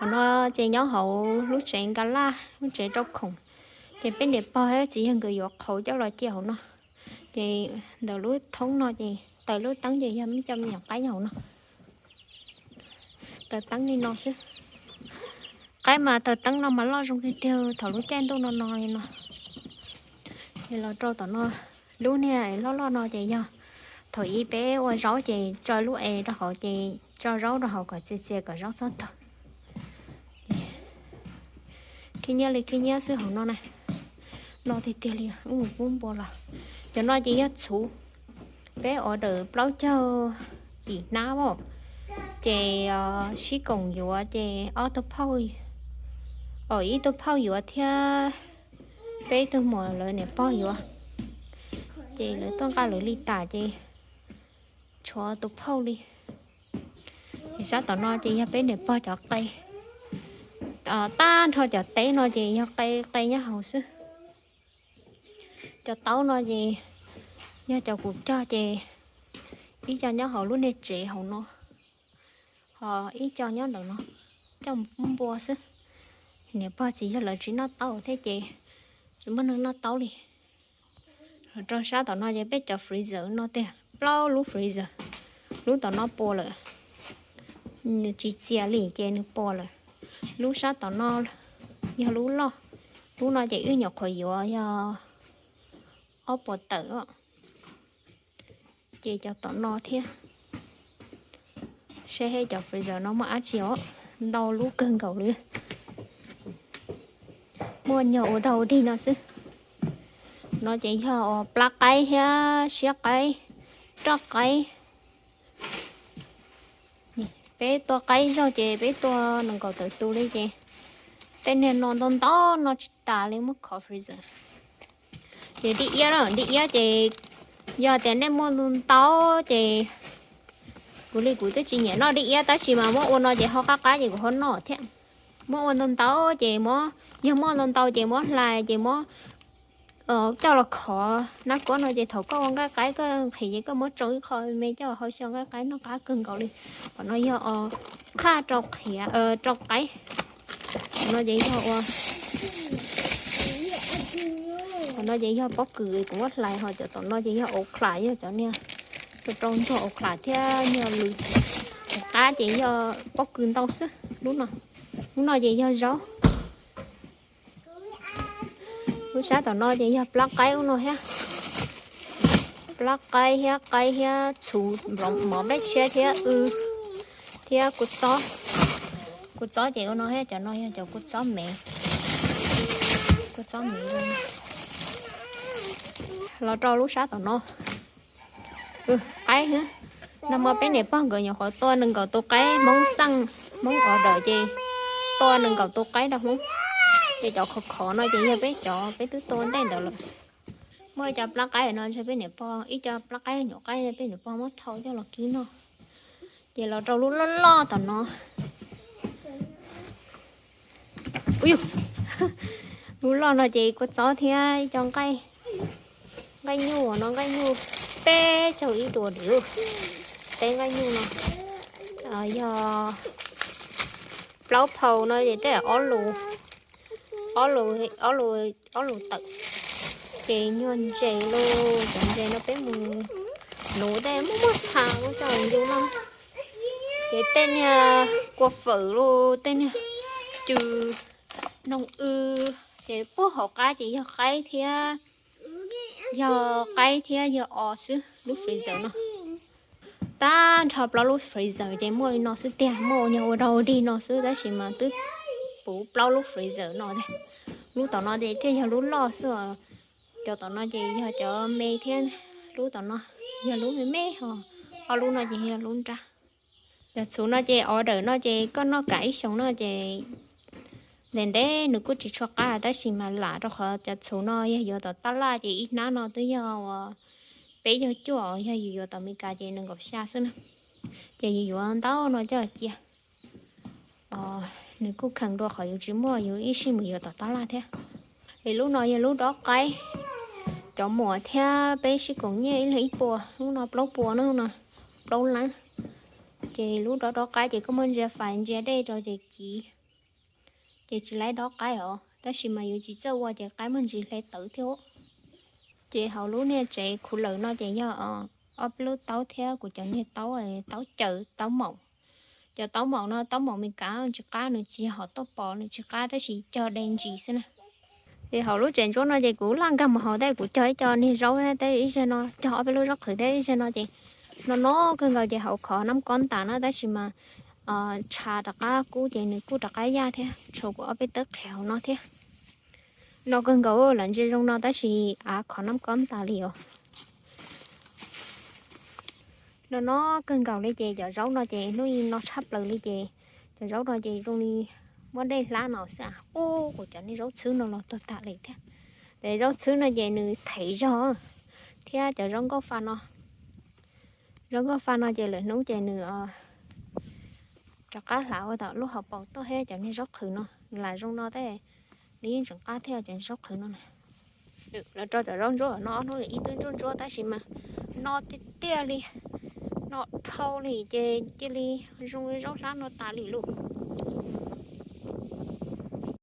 Qhov no ces nyob hauv lub tsev nkas laj, lub tsev rau khoom, ces peb niam pog thiab txiv yawg nkawd yuav qhauv coj los cia hauv no. Ces ntawm lub thoob no ces taws lub teeb ces yog ib co me nyuam qaib nyob hauv no. Taws teeb li no xwb. Qaib mas taws teeb no mas loj zoo tiag tiag thaum lub caij ntuj no no li no. Ces los rau tom no, lub niag loj loj no ces yog thaum ub peb ua zaub ces tso lub es rau hauv ces tso zaub rau hauv kom txias txias kom zaub txhob tuag. Khib nyiab li khib nyiab xwb hauv no na. No tiag tiag li, wb mus pub npua los. Cov no ces yog txhuv. Peb order plaub caug yim hnab os. Ces sib koom yuav ces ob tug phauj, ib tug phauj yuav thiab peb tug muam lawv niam pog yuav. Ces lawv tuaj nqa lawv li tas ces tshuav tus phauj li. Ces sab tom no ces yog peb niam pog cov qe. Tag nrho cov teb no ces yog qe, qe nyob hauv xwb. Cov taub no ces yog cov kuv cog ces ib co nyob hauv lub niag tsev hauv no, ho ib co nyob ntawm no coj mus pub npua xwb. Niam pog txiv yawg lawv tsis noj taub thiab ces tsis muaj neeg noj taub li. Rau sab tom no ces peb cov freezer no tiag, plaub lub freezer. Lub tom no puas lawm, nws tsis txias li ces nws puas lawm. Lub sab tom no yog lub loj. Lub no ces wb nyuam qhuav yuav yog ob puas tawm. Ces cov tom no thiab. Seb cov freezer no muaj dab tsi os, ntau lub kawg nkaus li. Muaj nyuag ua dog ua dig no xwb. No ces yog plab qaib thiab siab qaib, roj qaib. Peb tua qaib zog ces peb tua nees nkaum tawm tus li ces tej niag no ntau ntau no tsis tas li muab kho freezer. Ces dib iab, dib iab ces yog tias nej muaj ntau ntau ces kuv li kuv twb tsis nyiam noj dib iab tab sis mas muab ua no ces ho qab qab ces kuv ho noj thiab. Muab ua ntau ntau ces muab, yog muaj ntau ntau ces muab hlais ces muab coj los khov nab kuab no ces thaum koj ua nqaij qaib koj nqhis ces koj muab tsoo ib qho me coj hau xyaw nqaij qaib noj qab kawg nkaus li. Qhov no yog qhaj rau qhiav, rau qaib. Qhov no ces yog ua, qhov no ces yog pob kws kuv muab hlais, ho cov tom no ces yog okra, yog cov niag rau rau ntsuag okra thiab nyuag lws. Qab ces yog pob kws ntau xwb lub no. Lub no ces yog zaub. Lub sab tom no ces yog plab qaib ub no thiab. Plab qaib thiab qaib thiab txhuv, mov nplej tshiab thiab w, thiab kua txob. Kua txob ces ua no thiab, cov no yog cov kua txob mev. Kua txob mev. Los rau lub sab tom no. Qaib, nag hmo peb niam pog nkawd nyuam qhuav tua nees nkaum tus qaib, Hmoob xaj, Hmoob order ces tua nees nkaum tus qaib rau Hmoob. Ces cov khov khov no ces yog peb cov peb twb tua ntej ntawd lawm. Muaj ib co plab qaib no ntshe peb niam pog, ib co plab qaib nyuam qaib peb niam pog muab thau coj los kib noj. Ces los rau lub loj loj tom no. Lub loj no ces kua txob thiab ib co nqaij, nqaij nyuj no, nqaij nyuj peb caug ib duas diav. Teb nqaij nyuj no yog plaub phau no ces tej ob lus, ob lus, ob lus tawm. Ces nyuag ntses los, cov ntses no peb mus nuv tej muaj muaj txha ua coj ncu no. Ces tej niag kua fawm los, tej niag cw, noog w, ces puag hauv qab ces yog qaib thiab, yog qaib thiab yog os xwb lub freezer no. Tag nrho plaub lub freezer ces muaj li no xwb tiag, muaj nyuag ua dog ua dig no xwb tab sis mas twb puv plaub lub freezer no. Lub tom no ces thiaj yog lub loj xwb os. Cov tom no ces yog cov me thiab, lub tom no yog lub me me ho, ob lub no ces yog lub nrab. Cov txhuv no ces order no ces koj noj kam ib xyoos no ces ntev ntev nws kuj tsis tshua qab tab sis mas lam rau qhov cov txhuv no yog yuav tom tab laj ces ib hnab no twb yog uas peb caug cuaj, yog yus yuav tom Amelikas ces nees nkaum xya xwb na. Ces yus yuav ntau no coj cia. Nws kuj kheev dua qhov yus tsis muaj, yus ib sij mus yuav tom tab laj thiab. Es lub no yog lub dob qaib, cov muam thiab peb sib koom nyiaj ib leeg ib puas, lub no plaub puas no, plaub lab. Ces lub dob dob qaib ces koj muab ntsia fais ntsia dej rau ces kiv. Ces tsis laib dob qaib os, tab sis mas yus tsis txawj ua ces qaib muaj ntsis hle tawv thiab. Ces hauv lub niag tsev khuv lawm no ces yog ob peb lub taub thiab kuv cov niag taub, taub caws taub maum. Cov taub maum no taub maum Meskas tsis qab, nws tsis hom toj pos nws tsis qab tab sis cog de ntsis xwb na. Ces hauv lub tsev ntsuab no ces kuv laj nkag mus hauv thiab kuv cog ib co niag zaub thiab ib zaug no cog ob peb lub zaub qhwv thiab ib zaug no ces no no kawg nkaus ces hauv khov nab kob tas na tab sis mas tshav rov qab kub ces nws kuj rov qab yaj thiab tshuav kuv ob peb tawb qhiav hauv no thiab. No kawg nkaus lawm ntsia zoo no tab sis av khov nab kob tas li os. No no kawg nkaus li ces cov zaub no ces hnub no tshaj plaws li ces cov zaub no ces zoo li muab dej hlab no xwb. Ub, kuv cov niag zaub txhwb no los tuag tas li thiab. Ces zaub txhwb no ces nws them zog thiab cov zaub nkauj fa no. Zaub nkauj fa no ces lawm hnub ces nws rov qab hlav ua tom lub hauv paus tuaj thiab cov niag zaub qhwv no nws lam zoo no thiab. Nws yeej tseem qab thiab cov zaub qhwv no na. Los rau cov zaub ntsuab no ob hnub ib tug ntsuab ntsuab tab sis mas no tiag tiag li, no dhau li ces cia li zoo zaub hlab no tas li lauj.